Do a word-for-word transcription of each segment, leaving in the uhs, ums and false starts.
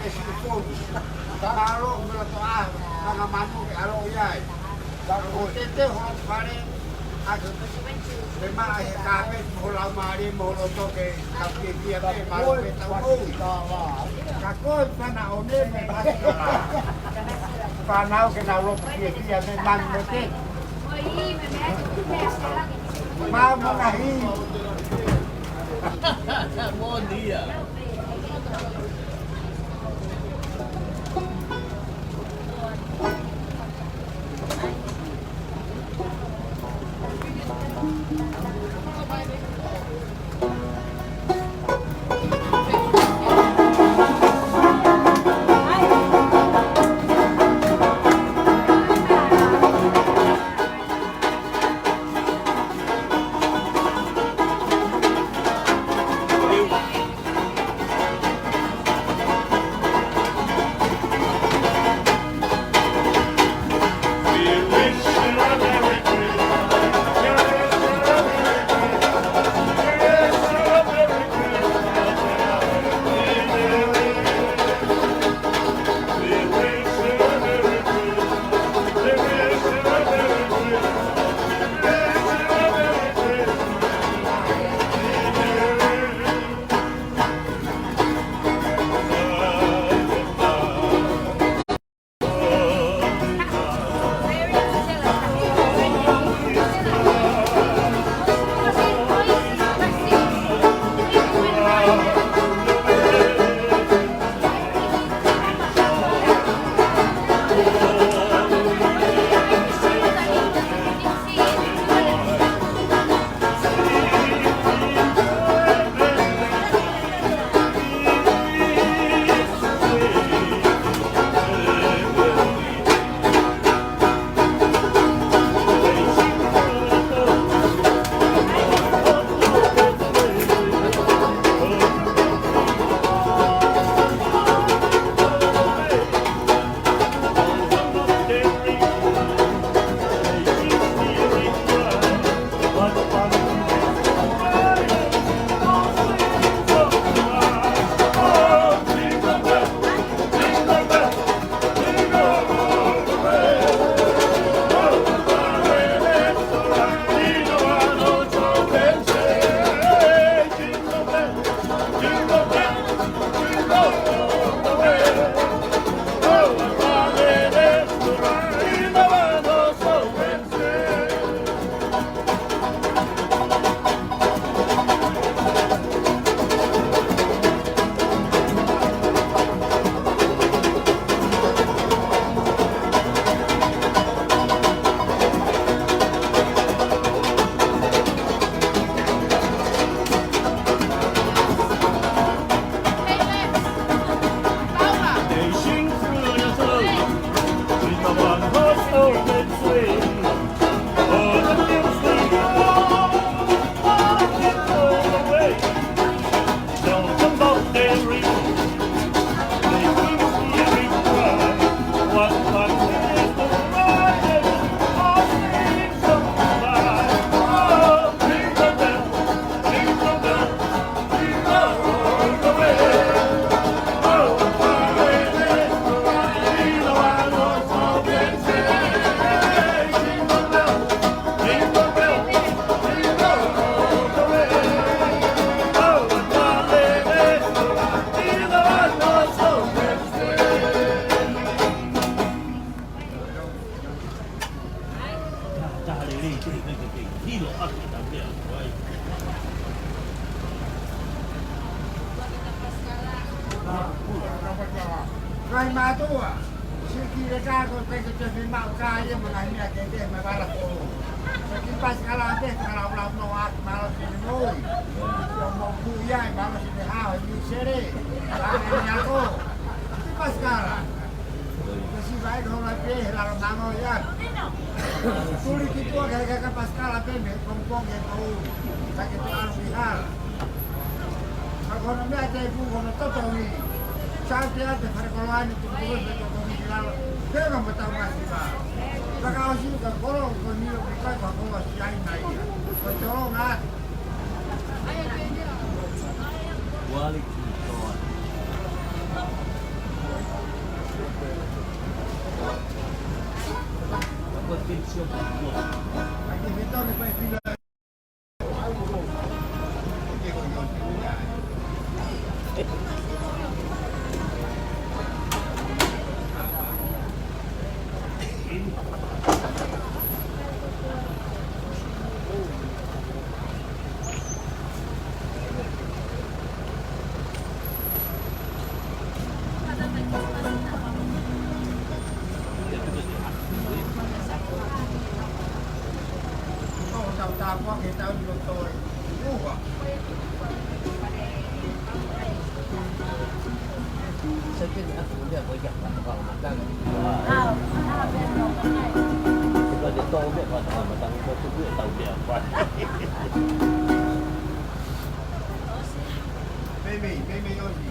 Mālō, mālō toʻa, tanga manu ke ʻalo ia e. Ka ko te te holo fale, a ke te ma e ka pe holo mare mo holo toke, ka ke kia pe mālō ke tau ʻoi. Ka ko e pana o ne me masi. Pana o ke na lo ke kia me man mo te. Mama ngahi. Bom dia. Ngaahi mātuʻa, siki le ka ko ke ke te fi mau ka ia mo ngaahi meʻa ke te me vara ko. Siki pasikala te, kala ula no ak malo si le moi. Ko mo ku ia e malo si le hao, e mi sere. Ka me ni ako. Siki pasikala. Ke si vai no la pe, la la mano ia. Tuli ki tua ke ke pasikala pe me, kong kong e kou. Ka ke te alo ki hala. Ka ko hono meʻa te pu ko hono totongi. Sa te a te fare koloa ni tu tu e totongi ki lalo. Pega mo tau masi pa. Ka ka osi ka kolo ko ni o ki kai ka kolo si ai mai. Ko tolo nga. Wali ki toa. Meimei, meimei ʻosi.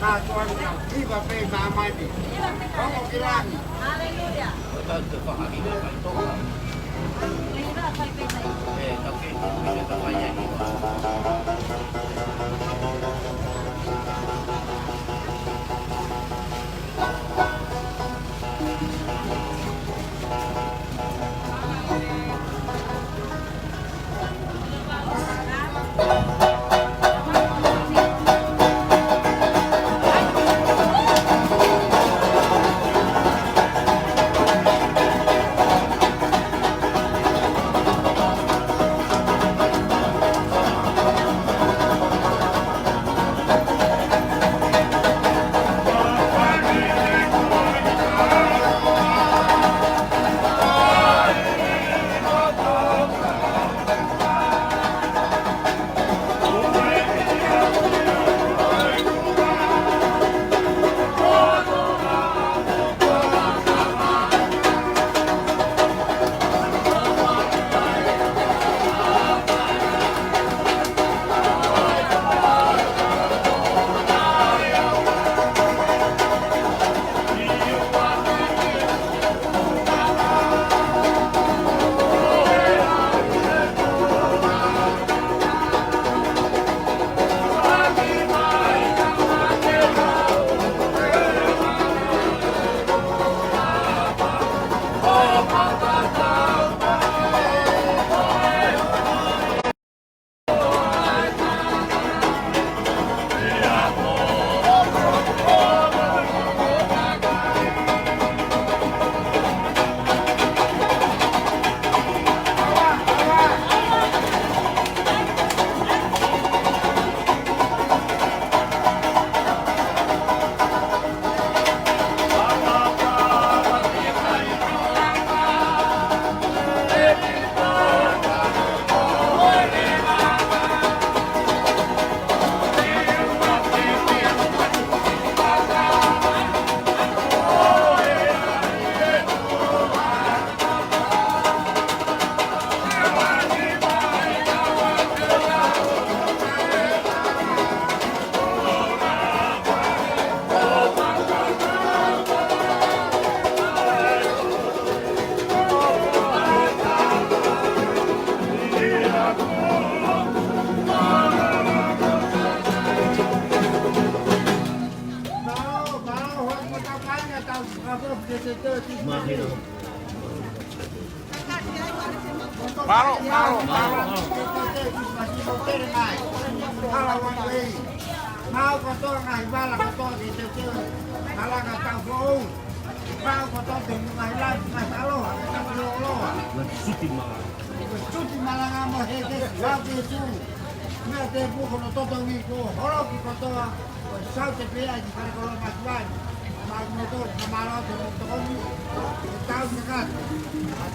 Ka tuan ka kiva pē māmani. Ongo ki langi. Haleluia. Mālō, mālō, mālō. Mau kotoa ngaahi vala kotoa ki te te. Malanga tau foʻou. Mau kotoa te ngaahi lahi, ngaahi aloha, ngaahi aloha. Tuti malanga mo he ke lau ke tu. Mea te pu ko no totongi ko holo ki kotoa. Ko sau te pea ki fale kolo matuai. Ama mo to, ama lo to, to ko ni. Tau te ka.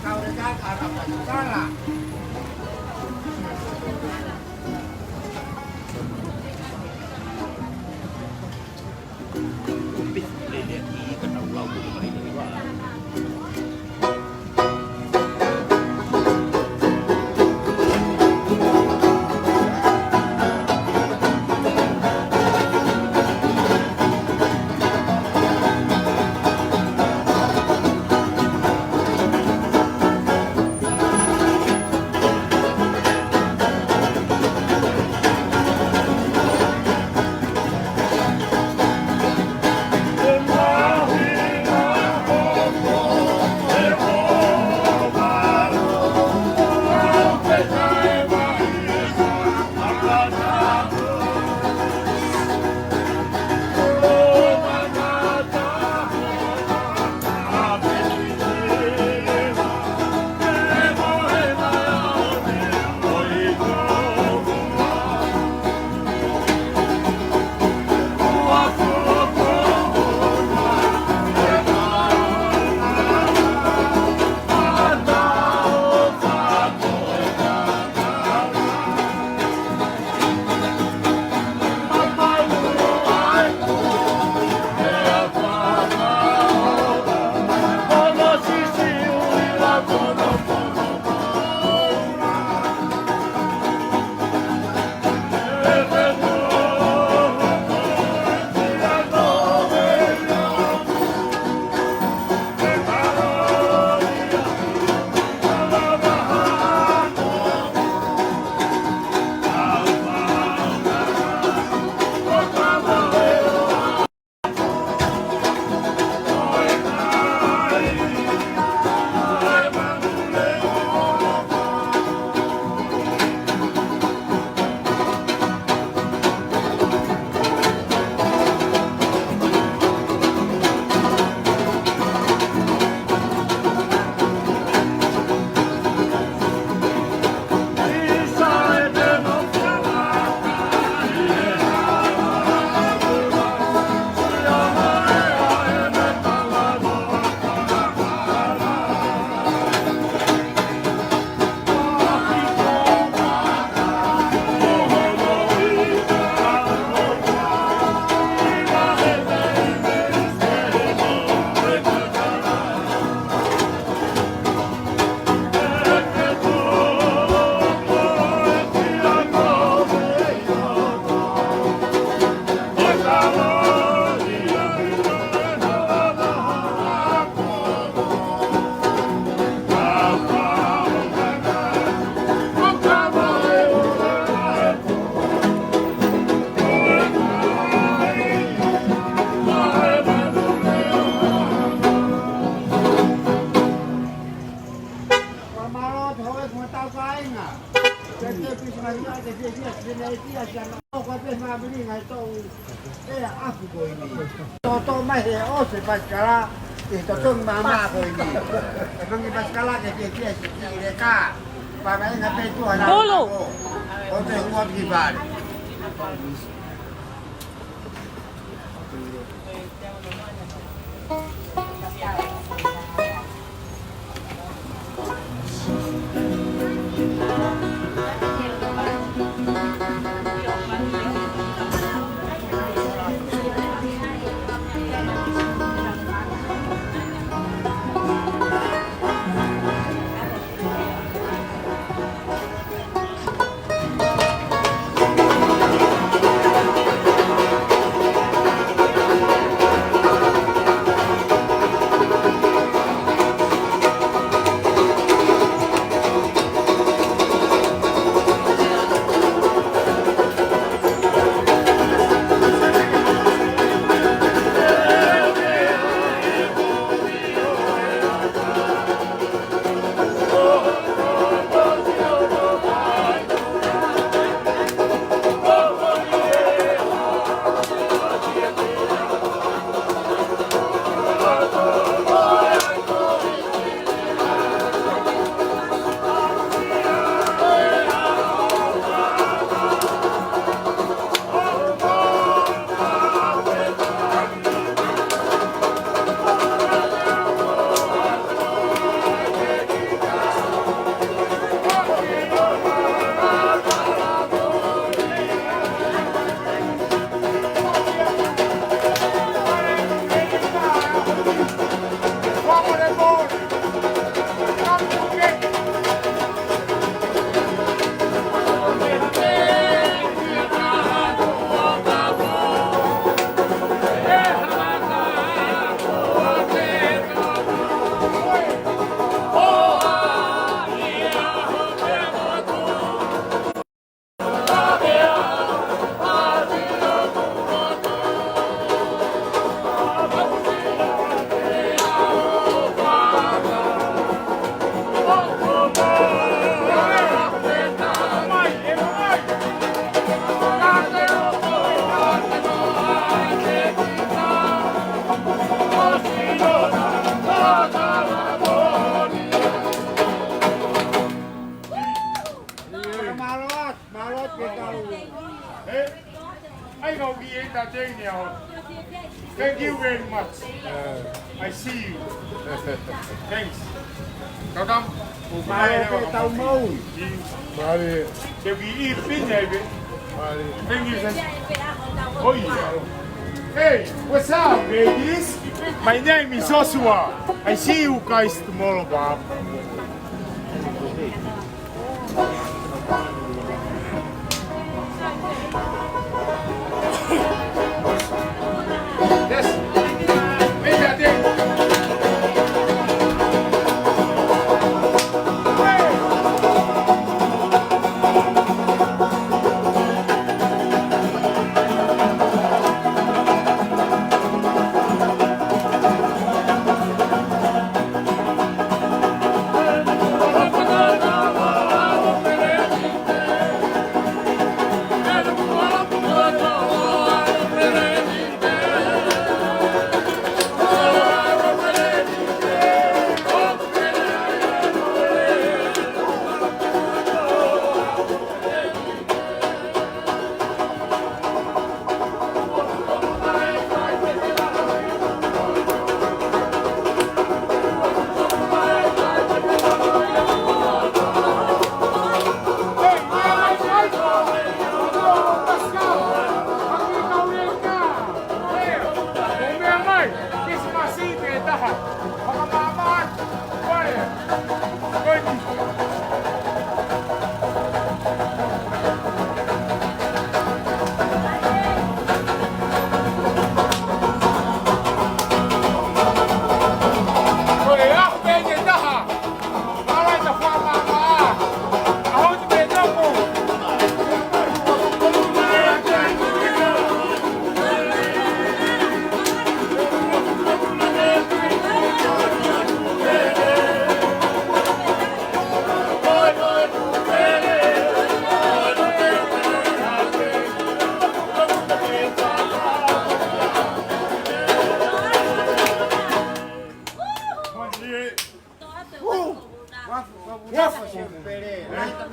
Tau te ka, ara pa kala. Toto mai he ʻosi pasikala, ʻe toto mai mā ko eni. ʻE mangi pasikala ke ke ke si ki le ka. Pama e nga pe tu ana. Tolo. ʻO te hua ki vale. Kau ki entertain ia. Thank you very much. I see you. Thanks. Welcome. Mālō pē tau maui. Mālō. Te ki i pine ai pē. Mālō. Thank you, thank you. Oh, yeah. Hey, what's up, ladies? My name is Joshua. I see you guys tomorrow, Bob.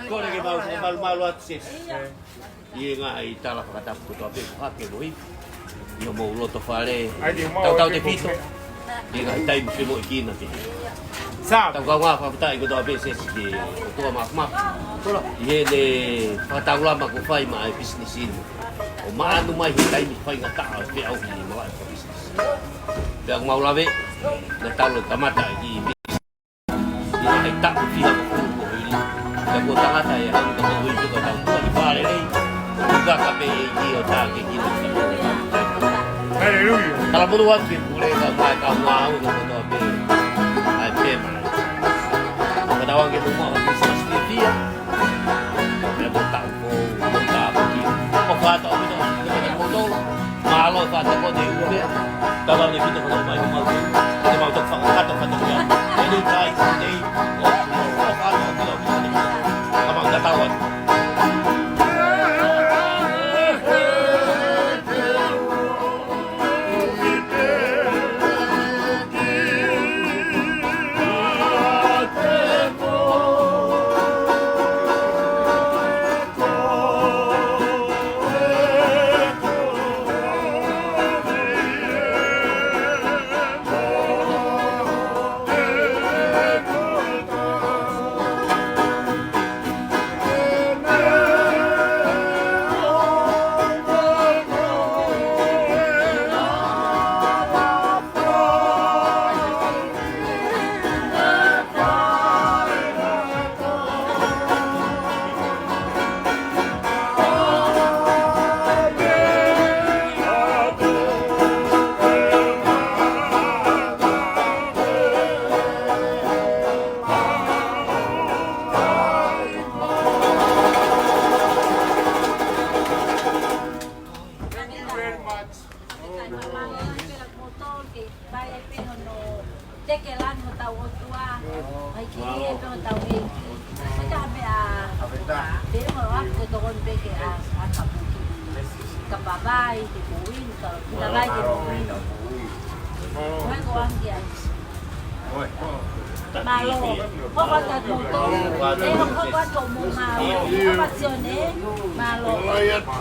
Kole ke mau, mau, mau atu sesi. ʻI he ngaahi tala fakatapu kotoa pē kuo hake mo hiki ʻi homou loto fale, tautautefito ʻi he ngaahi taimi femoʻuekina te. Tau kaungā fakafetaʻi kotoa pē sesi ki he ʻOtua Māfimafi ʻi heʻene fakataulama kuo fai maʻa e pisinisi ni, ʻo maʻanu mai he taimi faingataʻa ʻo e feʻauhi ʻi he malaʻe fakapisinisi. Pea ʻoku mau lave, naʻa tau kamata ʻi ʻi ai taʻu fiha mo e fulu kuo hili. Pea kuo tangata e hau ka ko ui tuka tau kuo ni fale lei. Tuka ka pē e ki o tā ke ki o tā. Haleluia. Tala mulu atu ke pule ka mai ka mau ka kotoa pē. Ai pē mai. Ka tau ange mo mau Christmas te fia. Pea ko tau ko, ko tā ko ki. Ko fata o ki tau ki tau ki tau. Mālō e fata ko te ume. Tala ne ki tau ko mai ko mau. Te mau tau fata fata kia. Any time, any day. Thank you very much. Teke langi hotau ʻOtua, ʻai ke ʻi ai pē hotau ʻEiki. Ko e taha meʻa, te mo a ko tokoni pē ke a, a kapuki. Ka pavai te kuini, ka pavai te kuini. Mai ko angi ai. Mālō. Ko vata mo to. E ko vata mo mālō. Ko vata sione. Mālō.